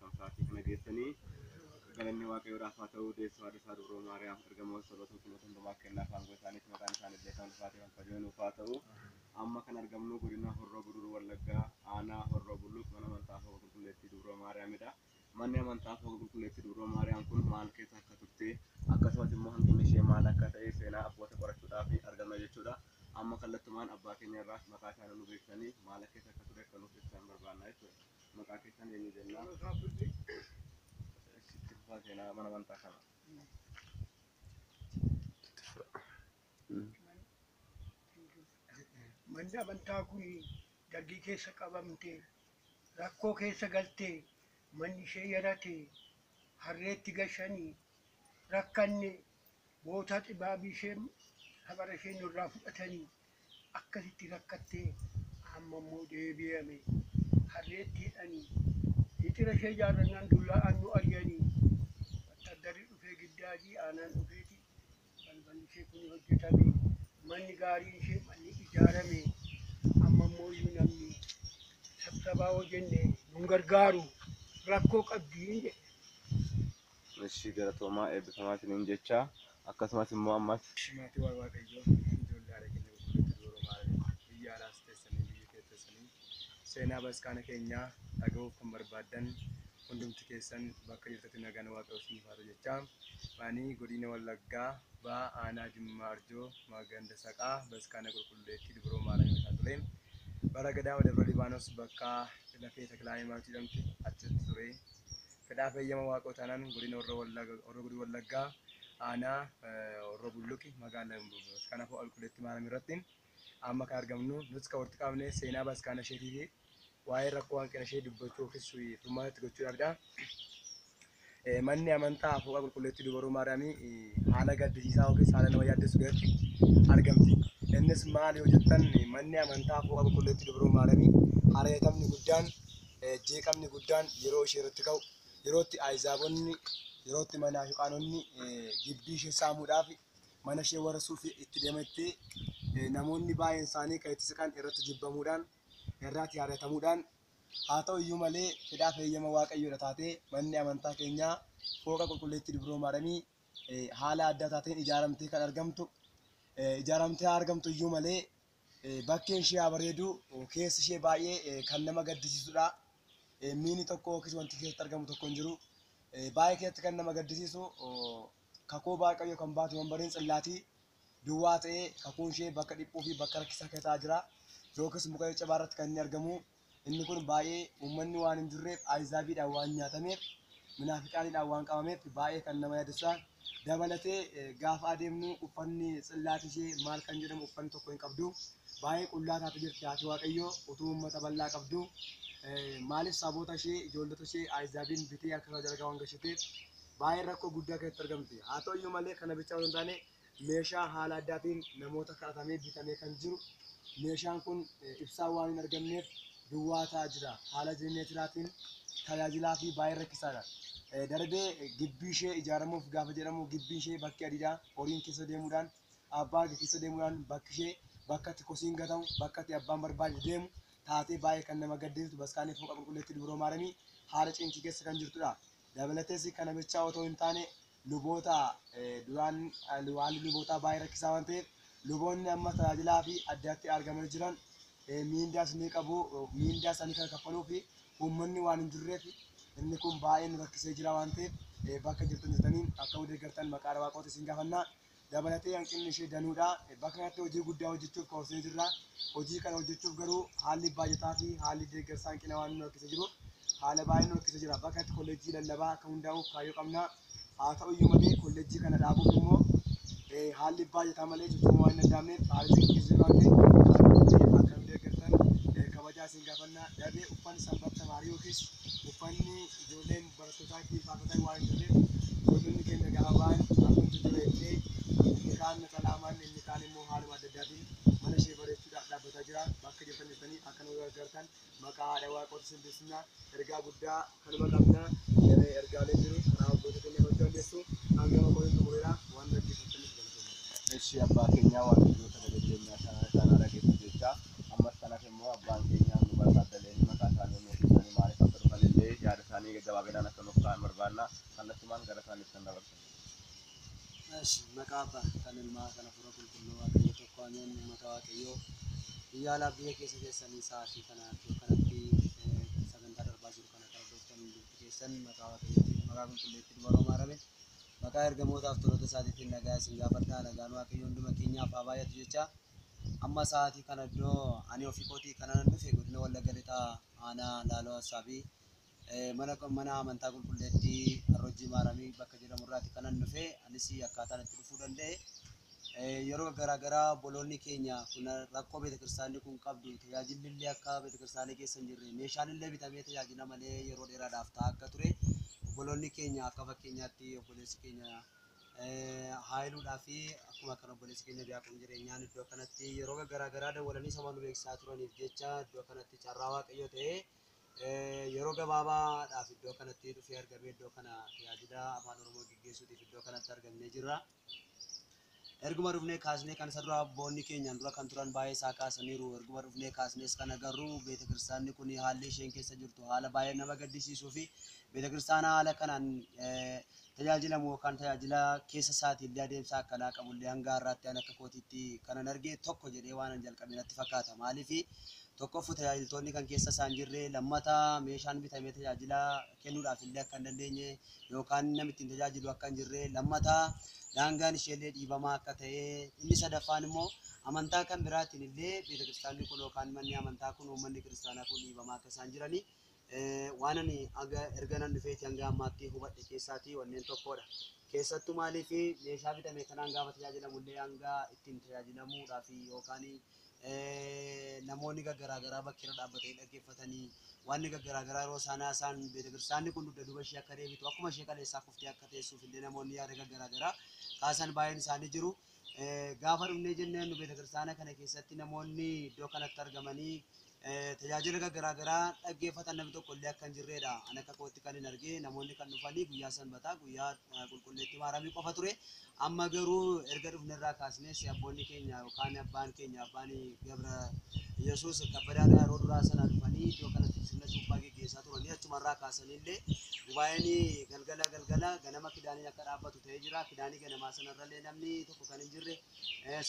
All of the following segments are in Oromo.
keessan sa'aatii kana geessanii galanni Waaqayyoodhaaf haa ta'u. Deessoo haadha isaa Dubroo Maariyaam ergamoota sabaata qulqulloota hundumaa kennaaf aangoo isaaniitti maqaan isaanii illee kan ulfaatee kan fayyadu nuuf haa ta'u. Amma kan argamnu godina Horroo Guduruu Wallaggaa aanaa Horroo Bulluq mana amantaa Fooqa Qulqulleettii Dubroo Maariyaamidha. Manni amantaa Fooqa Qulqulleettii Dubroo Maariyaam kun maal keessa akka turte akkasumas immoo hanqinni ishee maal akka ta'e seenaa abboota qorachuudhaaf argamna jechuudha. Amma kallattumaan abbaa keenya irraa maqaa isaanii nu beeksisanii maal keessa akka ture akka nuuf ibsan barbaanna jechuudha. Maqaa keessan eenyu jennaa? Itti fufaa seenaa mana amantaa kana. Manni amantaa kun dargii keessa qabamte, rakkoo keessa galte, manni ishee yarate, harreetti gashanii, rakkanne, boota xibaabii ishee safara ishee nurraa fudhatanii akkasitti rakkattee amma immoo deebi'ame. Harreetti hidhanii, hixira ishee ijaarrannaan dullaa'aan nu ari'anii, wattaaddarri dhufee giddaajii aanaan dhufeeti balballi ishee kun hojjetame, manni gaariin ishee manni ijaarame, amma immoo iyyuu namni sabsabaa hoo jenne nun gargaaru rakkoo qabdii jedhe. Ishii galatoomaa eebbifamaa isiniin jecha akkasumas immoo ammas Maatii waan Waaqayyoo ijoollee haadha keenya qulqulleettii Dubroo Maariyaam biyya alaas teessanii biyya keessa teessanii seenaa bataskaana keenyaa dhaga'uuf kan barbaaddan hundumti keessan bakka jirtatti nagaan Waaqayyoo isiniif haa ta'u jechaa ani godina Wallaggaa Baha aanaa Jimmaa Arjoo maganda Saqaa bataskaana qulqulleettii Dubroo Maariyaam kan ture bara gadaa Dabra Libaanos bakka lafee Taklaa Hayimaanot jedhamti achitti ture. Fedhaa feeyyama Waaqoo taanaan godina Horroo Guduruu Wallaggaa aanaa Horroo Bulluqi magaalaa bataskaana Fooqa Qulqulleettii Maariyaam irratti amma kan argamnu nus kan walitti qabne seenaa bataskaana isheetii fi waa'ee rakkoo hanqina ishee dubbachuu yookiis furmaata itti gochuudhaafidha. Manni amantaa Fooqa Qulqulleettii Dubroo Maariyaamii haala gaddisiisaa yookiis haala nama yaaddessu keessatti argamti. Innis maal yoo jettan manni amantaa Fooqa Qulqulleettii Dubroo Maariyaamii ari'atamni guddaan jeeqamni guddaan yeroo ishee irratti ka'u yerootti ayizaabonni yerootti manaafiqaanonni gibbii ishee saamuudhaaf mana ishee warasuuf itti deemetti namoonni baay'een isaanii kan itti siqan irratti jibbamuudhaan irratti ari'atamuudhaan haa ta'u iyyuu malee fedhaa feeyyama Waaqayyoodha taatee manni amantaa keenyaa Fooqa Qulqulleettii Dubroo Maariyaamii haala adda taateen ijaaramtee kan argamtu ijaaramtee haa argamtu iyyuu malee bakkeen ishee haa bareedu keessi ishee baay'ee kan nama gaddisiisudha. Miini tokko yookiis wanti keessatti argamu tokko hin jiru. Baay'ee keessatti kan nama gaddisiisu kakuu Waaqayyoo kan baatu wambariin tsillaatii duwwaa ta'ee kakuun ishee bakka dhiphuu fi bakka rakkisaa keessa ta'aa jira. Yookiis muka caccabaa irratti kan inni argamu. Inni kun baay'ee uummanni waan hin jirreef ayizaabiidhaan waan nyaatameef minaafiqaaniidhaan waan qabameef baay'ee kan nama yaaddessuudha. Dabalatee gaafa adeemnu uffanni tsillaatii ishee maal kan jedhamu uffanni tokko hin qabdu. Baay'ee qullaa taate jirti haati Waaqayyoo utuu uummata bal'aa qabdu. Maaliif saboota ishee ijoollota ishee ayizaabiin bitee harka isaa jala waan gashateef baay'ee rakkoo guddaa keessatti argamti. Haa ta'u iyyuu malee kana bichaa osoo hin taane meeshaa haala addaatiin namoota kadhatamee bitamee kan jiru meeshaan kun ibsaa waan hin argamneef duwwaa ta'aa jira. Haala jenereeteraatiin tajaajilaa fi baay'ee rakkisaadha. Darbee gibbii ishee ijaaramuuf gaafa jedhamu gibbii ishee bakki adiidha. Horiin keessa deemuudhaan abbaa arge keessa deemuudhaan bakki ishee bakka itti kosiin gatamu bakka itti abbaan barbaade deemu taatee baay'ee kan nama gaddisiisu bataskaanni Fooqa Qulqulleettii Dubroo Maariyaamii haala cinqii keessa kan jirtudha. Dabalatees kana bichaa otoo hin taane luboota duraan haalli lubootaa baay'ee rakkisaa waan ta'eef luboonni amma tajaajilaa fi addaatti argamanii jiran miindaas ni qabu miindaa isaanii kan kaffaluu fi uummanni waan hin jirreef inni kun baay'ee nu rakkisee jira waan ta'eef bakka jirtan jirtaniin akka nu deeggartan maqaa Waaqoota isin gaafannaa. Dabalatee hanqinni ishee danuudha. Bakka kanatti hojii guddaa hojjechuuf karoorsinee jirra. Hojii kana hojjechuuf garuu haalli baajataa fi haalli deeggarsaa hanqina waan nu rakkisee jiruuf haala baay'ee nu rakkisee jira. Bakka kanatti kolleejjii lallabaa akka hundaa'uuf kaayyoo qabna. Haa ta'u iyyuu malee kolleejjii kana dhaabuuf immoo haalli baajataa malee socho'uu waan hin danda'amneef haala cinqisiisuu waan ta'eef akka nu deeggartan kabajaa isin gaafannaa. Darbee uffanni sanbata tamaarii yookiis uffanni ijoolleen barattootaa ittiin faarfatan waan hin jirreef ijoollonni keenya gaafa ba'an akkamitti jira jettee inni kaan naxalaamaan inni kaan immoo haaluma adda addaatiin mana ishee bareechuudhaaf dhaabbataa jira. Bakka jirtan jirtanii akka nu gargaartan maqaa haadha Waaqoota isin beeksisna. Ergaa guddaa kanuma qabna. Ergaaleen jiru karaa abboota keenya hojii dandeessu. Hangama qoonni xumureera waan dhaggeeffattaniif galatooma. Ishii abbaa keenyaa Waaqayyoo sagalee jireenyaa isaan dhageessu jecha ammas kanaaf immoo abbaan keenya nu barbaadaleen maqaa isaanii nu ibsanii maaliif akka dhufan illee yaada isaanii gabaabinaan akka nuuf kaa'an barbaanna. Kallattumaan gara isaaniif kan dabarsan. Maqaa Abbaa kan Ilmaa kan Hafuura Qulqulluu Waaqayyo tokko ameen. Uummata Waaqayyoo biyya alaa biyya keessa keessanii sa'aatii kana iddoo kanatti sagantaa darbaa jiru kana kan hordoftan hundumti keessan maqaa Waaqayyootiin maqaa qulqulleetti dubaroo maarame maqaa ergamootaaf toloota isaatiitiin nagaa isin gaafadha. Nagaan Waaqayyoo hunduma keenyaaf haa baay'atu jecha amma sa'aatii kana iddoo ani ofii kootii kanan dhufe godina Wallagga Lixaa aanaa Laaloo Hassaabii mana amantaa qulqulleettii Arrojjii Maaramii bakka jedhamu irraati kanan dhufe. Anis akkaataan itti dhufuu danda'e yeroo garaagaraa obboloonni keenya kun rakkoo beetakiristaanni kun qabdu tajaajilli illee akka beetakiristaanii keessa hin jirre meeshaan illee bitamee tajaajila malee yeroo dheeraadhaaf ta'aa akka ture obboloonni keenya akka fakkeenyaatti obboleessi keenya haayiluudhaa fi akkuma kan obboleessi keenya Diyaaqoon Jireenyaan iddoo kanatti yeroo garaagaraa dawwalanii saba nu beeksisaa turaniif jecha iddoo kanatti carraa Waaqayyoo ta'ee yeroo gabaabaadhaaf iddoo kanatti dhufee argamee iddoo kana tajaajila afaan Oromoo geggeessuutiif iddoo kanatti argamnee jirra. Erguma dhufnee kaasnee kan isa dura abboonni keenyaan dura kan turan baay'ee isaa kaasaniiru. Erguma dhufnee kaasnees kan agarru beetakiristaanni kun haalli isheen keessa jirtu haala baay'ee nama gaddisiisuu fi beetakiristaana haala kanaan tajaajilamu yookaan tajaajila keessa isaatii illee adeemsa akkanaa qabullee hanga har'aatti an akka kootiitti kanan arge tokko jedhee waan an jalqabe natti fakkaata. Maaliif tokkoffuu tajaajiltoonni kan keessa isaan jirre, lammata meeshaan bitamee tajaajila kennuudhaaf illee akka hin dandeenye yookaan namni ittiin tajaajilu akka hin jirre, lammata daangaan isheellee dhiibamaa akka ta'e, inni sadaffaan immoo amantaa kan biraatiin illee beetakiristaanni kun yookaan manni amantaa kun uummanni kiristaanaa kun dhiibamaa akka isaan jiranii waan ani erga nan dhufeeti hanga ammaatti hubadhe keessaatii wanneen tokkodha. Keessattuu maaliif meeshaa bitame kanaan gaafa tajaajilamu illee hanga ittiin tajaajilamuudhaaf yookaan namoonni garaagaraa bakka irra dhaabbatanii dhaggeeffatanii wanni garaagaraa yeroo isaan haasa'an beetakiristaanni kun dugda duuba ishee akka deebitu akkuma ishee kaleessaa kuftee akka teessuuf illee namoonni yaada garaagaraa kaasan baay'een isaanii jiru. Gaafa dhufnee jenneen nu beetakiristaana kana keessatti namoonni iddoo kanatti argamanii tajaajila garaagaraa dhaggeeffatan namni tokko illee akka hin jirredha. Ani akka kootti kan hin argee namoonni kan dhufanii guyyaa sanbataa guyyaa qulqulleettii maaramii qofa ture. Amma garuu erga dhufnerraa kaasnees abboonni keenya yookaan abbaan keenya abbaan Gabra Yesuus kabbadaadhaa yeroo duraa sana dhufanii iddoo kanatti sirna cuuphaa geggeessaa turanii achumarraa kaasanii illee gubaa'een galgala galgala ganama kidaanii akka dhaabbatu ta'ee jira. Kidaanii ganamaa sanarrallee namni tokko kan hin jirre,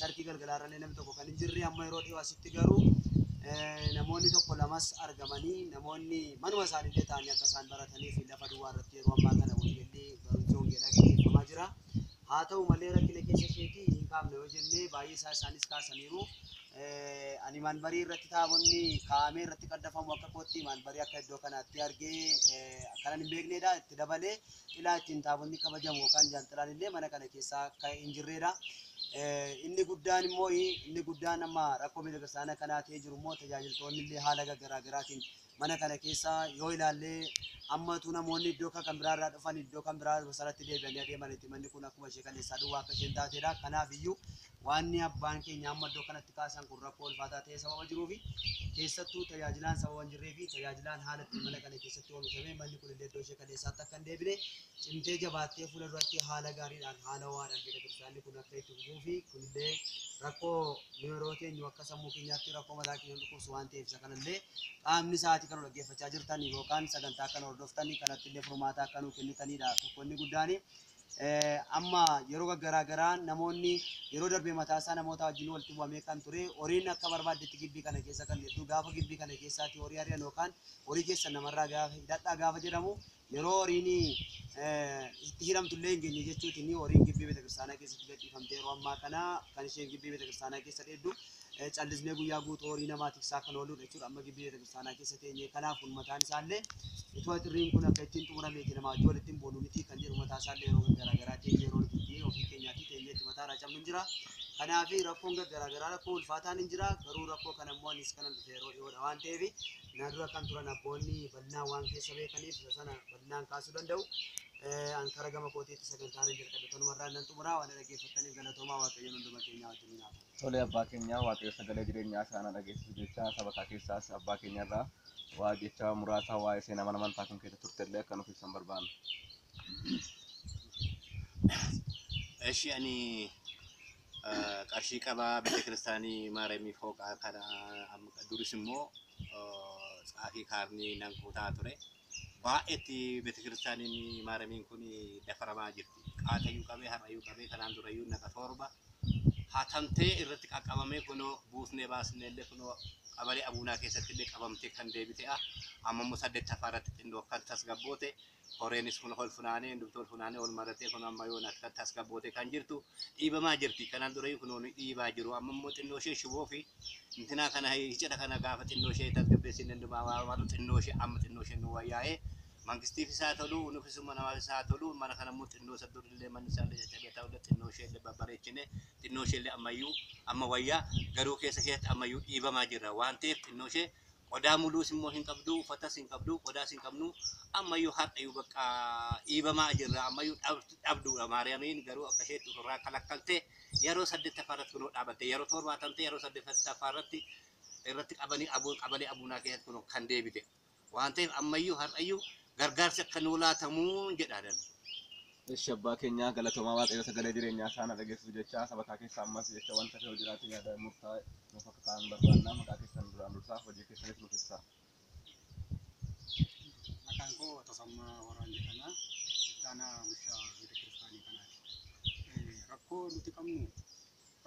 sarkii galgalaarrallee namni tokko kan hin jirre. Amma yeroo dhiyoo asitti garuu namoonni tokko lamas argamanii namoonni manuma isaaniillee ta'anii akka isaan baratanii fi lafa duwwaa irratti yeroo ammaa kana wangeelli barumsa wangeelaa geggeeffamaa jira. Haa ta'u malee rakkina keessa isheetii hin kaafne yoo jennee baay'ee isaa isaanis kaasaniiru. Ani maanbarii irratti taabonni kaa'amee irratti qaddafamu akka kootti maanbarii akka iddoo kanaatti argee akkanan hin beeknedha. Itti dabalee xilaa ittiin taabonni kabajamu yookaan jaanxilaan illee mana kana keessa akka hin jirredha. Inni guddaan immoo inni guddaan amma rakkoo beetakiristaana kanaa ta'ee jiru immoo tajaajiltoonni illee haala garaagaraatiin mana kana keessa yoo ilaallee ammatu namoonni iddoo kan biraarraa dhufan iddoo kan biraa sanatti deebi'anii adeemanitti manni kun akkuma ishee kaleessaa duwwaa akka isheen taatedha. Kanaaf iyyuu waanni abbaan keenya amma iddoo kanatti kaasan kun rakkoo ulfaataa ta'ee sababa jiruufi keessattuu tajaajilaan sababa hin jirree fi tajaajilaan haala ittiin mana kana keessatti oomishamee manni kun illee iddoo ishee kaleessaatti akka hin deebine cimtee jabaattee fuula duratti haala gaariidhaan haala ho'aadhaan beetakiristaanni kun akka itti fufuu fi kunillee rakkoo nu yeroo teenyu akka sammuu keenyaatti rakkoo mataa keenya dhukkubsu waan ta'eef isa kanallee qaamni sa'aatii kana dhaggeeffachaa jirtan yookaan sagantaa kana hordoftanii kanatti illee furmaata akka nuu kennitanidha. Tokko inni guddaani amma yeroo garaagaraa namoonni yeroo darbe mataa isaa namoota wajjin walitti bu'amee kan ture horiin akka barbaaddetti gibbii kana keessa kan hedduu gaafa gibbii kana keessaatti horii ari'an yookaan horii keessa namarraa gaafa hidhadhaa gaafa jedhamu yeroo horiin itti hidhamtu illee hin geenye jechuutiin horiin gibbii beetakiristaanaa keessatti gadhiifamtee yeroo ammaa kana kan isheen gibbii beetakiristaanaa keessa dheeddu callisnee guyyaa guutuu horii namaa tiksaa kan ooludha jechuudha. Amma gibbii beetakiristaanaa keessa teenyee kanaaf kun mataan isaallee itoo xirriin kun akka ittiin xumurameeti namaa wajjin walitti hin boonu miti kan jedhu mataa isaallee yeroo garaagaraa teenyee yeroo nuti itti ofii keenyaatti teenyee itti mataarraa cabnu hin jira. Kanaaf rakkoon garaagaraa rakkoo ulfaataan hin jira. Garuu rakkoo kana immoo anis kanan dhufe yeroo dhiyoodha waan ta'eef na dura kan turan abboonni bal'inaan waan keessa beekaniif isa sana bal'inaan kaasuu danda'u. An kara gama kootiitti sagantaan hin jalqabe kanumarraa nan xumuraa. Waan dhaggeeffattaniif galatoomaa. Waaqayyoon hunduma keenyaa wajjin haa ta'u. Tole abbaa keenya Waaqayyo sagalee jireenyaa isaanii dhageessisu jecha sabakaa keessaas abbaa keenyarraa waa jecha muraasa waa'ee seenaa mana amantaa kun keessa turtellee akka nuuf ibsan barbaanna. Eshi ani qarshii qabaa beeta kiristaanii Maaramii Fooqaa kana duris immoo tsaafii kaarnii nan kutaa ture. Baay'eetti beetikiristaaniin Maaramiin kun dafaramaa jirti. Qaatayyuu qabee har'ayyuu qabee kanaan durayyuu naqa 7 hatamtee irratti qaqqabamee kunoo buusnee baasnee illee kunoo qabalee abuunaa keessatti illee qabamtee kan deebite'a. Amma immoo 8ffaa irratti xinnoo kan tasgabboote horeenis kun ol funaanee hundumtuu ol funaanee ol maratee kun amma yoon akka tasgabboote kan jirtu dhiibamaa jirti. Kanaan durayyuu kunoo ni dhiibaa jiru. Amma immoo xinnoo ishee shiboo fi intinaa kana hicata kana gaafa xinnoo ishee tasgabbeessin hundumaa waan xinnoo ishee amma xinnoo ishee nu wayyaa'ee mangistiif isaa tolu nufis namaaf isaa tolu mana kana immoo xinnoo isa durillee manni isaallee caccabee ta'ullee xinnoo ishee illee babbareechine xinnoo ishee illee ammayyuu amma wayyaa garuu keessa keessatti ammayyuu dhiibamaa jirra waan ta'eef xinnoo ishee qodaa muluus immoo hin qabdu uffatas hin qabdu qodaas hin qabnu ammayyuu har'ayyuu bakka dhiibamaa jirra ammayyuu dhabduudha Maariyaamiin garuu akka isheetti ofirraa kalakkaltee yeroo 8ffaa irratti kunoo dhaabatte yeroo 70 yeroo 8ffaa irratti qabanii qabalee abuunaa keessatti kunoo kan deebite waan ta'eef ammayyuu har'ayyuu gargaarsi akka nuu laatamuu jedhaa. Eshi abbaa keenya galatoomaa Waaqayyo sagalee jireenyaa isaa na dhageessisu jecha sabakaa keessa ammas jecha wanta ta'e jiraate yaada murtaa'e nuuf akka ta'an barbaanna maqaa keessan duraan dursaa hojii keessanis nuuf ibsaa. Maqaan koo Tasammaa Horaan jedhama. Ittaanaa bulchaa beeta kiristaanii kanaati. Rakkoo nuti qabnu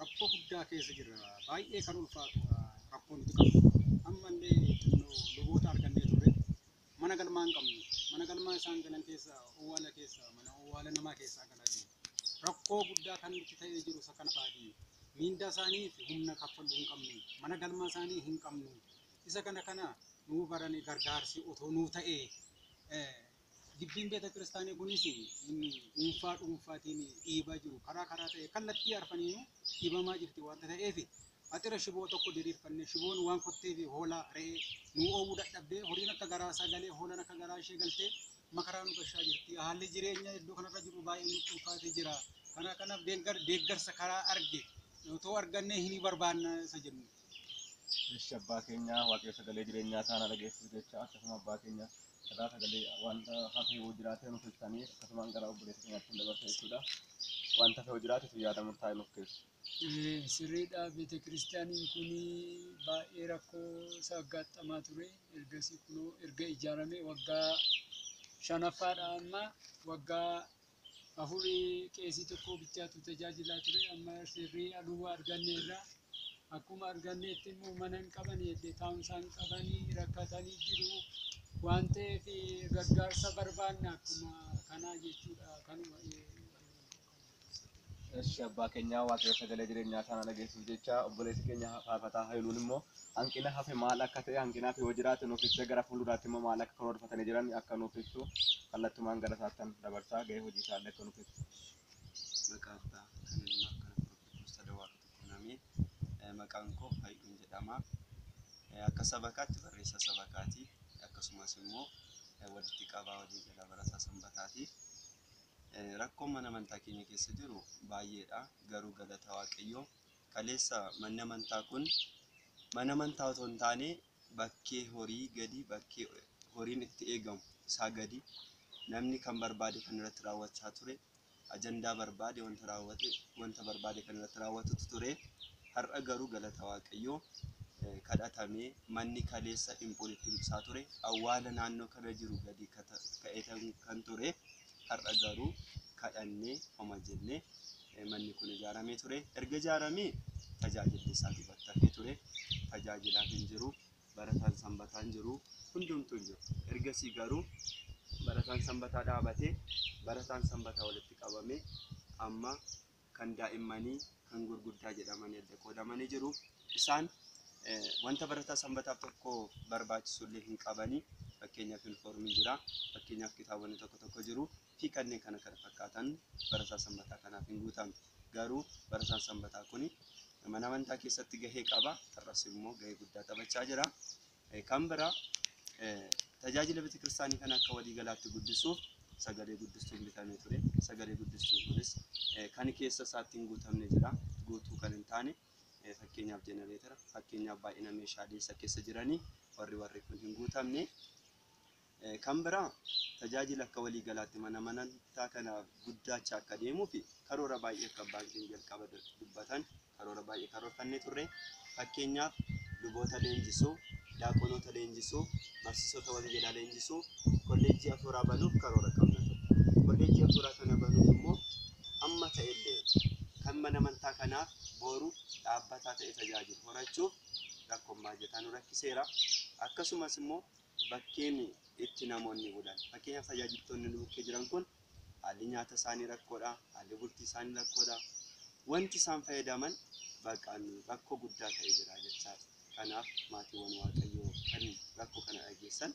rakkoo guddaa keessa jirra. Baay'ee kan ulfaatu rakkoo nuti qabnu. Ammallee xinnoo luboota argannee turre mana galmaa hin qabnu. Mana galmaa isaan galan keessa owwaala keessa mana owwaala namaa keessaa galaa jiru. Rakkoo guddaa kan nuti ta'ee jiru isa kana fa'aati. Miindaa isaaniif humna kaffaluu hin qabnu. Mana galmaa isaanii hin qabnu. Isa kana kana nuu barane gargaarsi otoo nuu ta'ee gibbiin beeta kiristaanii kunis inni dhuunfaa dhuunfaatiin dhiibaa jiru karaa karaa ta'e kallattii arfaniinuu dhiibamaa jirti waanta ta'eef axira shiboo tokko diriirfannee shiboon waan kottee fi hoolaa re'ee nuu oowwuu dadhabdee horiin akka garaa isaa galee hoolaan akka garaa ishee galtee makaraa nu gashaa jirti. Haalli jireenya iddoo kanarra jiru baay'ee nutti ulfaatee jira. Kana kanaaf deeggarsa karaa arge otoo argannee hin barbaanna isa jennu. Eshi abbaa keenya Waaqayyo sagalee jireenyaa isaa na dhageessisu jecha akkasuma abbaa keenya karaa sagalee wanta hafe yoo jiraate nuuf ibsanii akkasumaan gara obboleessa keenyaatti dabarsa jechuudha. Wanta hafe yoo jiraate yaada murtaa'e nuuf keessu. Sirriidha beeta kiristaaniin kun baay'ee rakkoo isa aggaxxamaa ture. Ergasii kunoo erga ijaarame waggaa 5ffaadha amma waggaa 4 qeesii tokko bichaatu tajaajilaa ture. Amma sirrii aluu arganneerra. Akkuma arganneetti immoo mana hin qaban illee taa'umsa hin qabanii rakkatanii jiru. Waan ta'eef gargaarsa barbaanna akkuma kanaa jechuudha. Kanuma. Eshi abbaa keenya Waaqayyo sagalee jireenyaa isaa na dhageessisu jecha obboleessi keenya Faarfataa Hayiluun immoo hanqina hafe maal akka ta'e hanqina hafe yoo jiraate nuuf ibsee gara fuulduraatti immoo maal akka karoorfatanii jiran akka nuuf ibsu kallattumaan gara isaattan dabarsaa gahee hojii isaallee akka nuuf ibsu. Maqaa abbaa kan ilmaa kan qulqulluu sada waaqa tokko namee maqaan koo Hayiluun jedhama. Akka sabakaatti barreessaa sabakaati. Akkasumas immoo walitti qabaa walii gala barataa sanbataati. Rakkoon mana amantaa keenya keessa jiru baay'eedha. Garuu galata Waaqayyoo kaleessa manni amantaa kun mana amantaa otoo hin taane bakkee horii gadi bakkee horiin itti eegamu isaa gadi namni kan barbaade kan irratti raawwachaa ture ajandaa barbaade wanta raawwate wanta barbaade kan irratti raawwatutu ture. Har'a garuu galata Waaqayyoo kadhatamee manni kaleessa impoolitti ibsaa ture awwaala naannoo kana jiru gadi ka'ee kan ture. Har'a garuu kadhannee homa jennee manni kun ijaaramee ture. Erga ijaaramee tajaajilli isaa duubatti hafee ture. Tajaajilaaf hin jiru, barataan sanbataa hin jiru, hundumtuu hin jiru. Ergasii garuu barataan sanbataa dhaabatee barataan sanbataa walitti qabamee amma kan daa'immanii kan gurguddaa jedhamanii adda qoodamanii jiru. Isaan wanta barataa sanbataaf tokko barbaachisu illee hin qabanii. Fakkeenyaaf yuunifoormiin jira, fakkeenyaaf kitaabonni tokko tokko jiru fi kanneen kana kana fakkaatan barataa sanbataa kanaaf hin guutamne. Garuu barataan sanbataa kun mana amantaa keessatti gahee qaba. Har'as immoo gahee guddaa taphachaa jira. Kan biraa tajaajila beeta kiristaanii kana akka waliigalaatti guddisuuf sagalee guddistuun bitamee ture. Sagalee guddistuun kunis kan keessa isaatti hin guutamne jira. Guutuu kan hin taane fakkeenyaaf jenereetara, fakkeenyaaf baay'ina meeshaalee isa keessa jiranii warri kun hin guutamne. Kan biraa tajaajila akka waliigalaatti mana amantaa kana guddaachaa akka deemuu fi karoora baay'ee akka baankiin jalqaba dubbatan karoora baay'ee karoorfannee turre. Fakkeenyaaf luboota leenjisuu, daaqonoota leenjisuu, barsiisota wangeelaa leenjisuu, Kolleejjii afuuraa banuuf karoora qabna ture. Kolleejjii afuuraa kana banuuf immoo amma ta'ellee kan mana amantaa kanaaf boru dhaabbataa ta'e tajaajilu horachuuf rakkoon baajataa nu rakkiseera. Akkasumas immoo bakkeen itti namoonni bulan, fakkeenyaaf tajaajiltoonni nu bukkee jiran kun haalli nyaata isaanii rakkoodha, haalli bultii isaanii rakkoodha. Wanti isaan fayyadaman baqaan rakkoo guddaa ta'ee jira jechaadha. Kanaaf maatiiwwan Waaqayyoo kan rakkoo kana dhageessan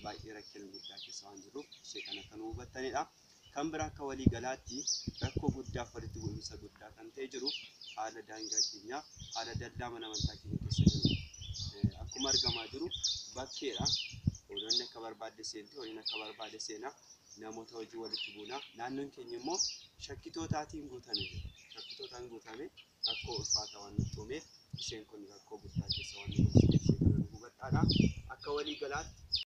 baay'ee rakkina guddaa keessa waan jirruuf ishee kana kan hubattanidha. Kan biraa akka walii galaatti rakkoo guddaaf walitti bu'iinsa guddaa kan ta'e jiru haala daangaa keenyaa, haala dallaa mana amantaa keenya keessa jiru. Akkuma argamaa jiru bakkeedha. Hoolonni akka barbaadde seenti, horiin akka barbaade seena. Namoota hojii walitti buuna. Naannoon keenya immoo shakkitootaatiin guutame jira. Shakkitootaan guutame rakkoo ulfaataa waan nutti uumeef isheen kun rakkoo guddaa keessa waan nu galchiteef ishee kana nu hubadhaadha. Akka walii galaatti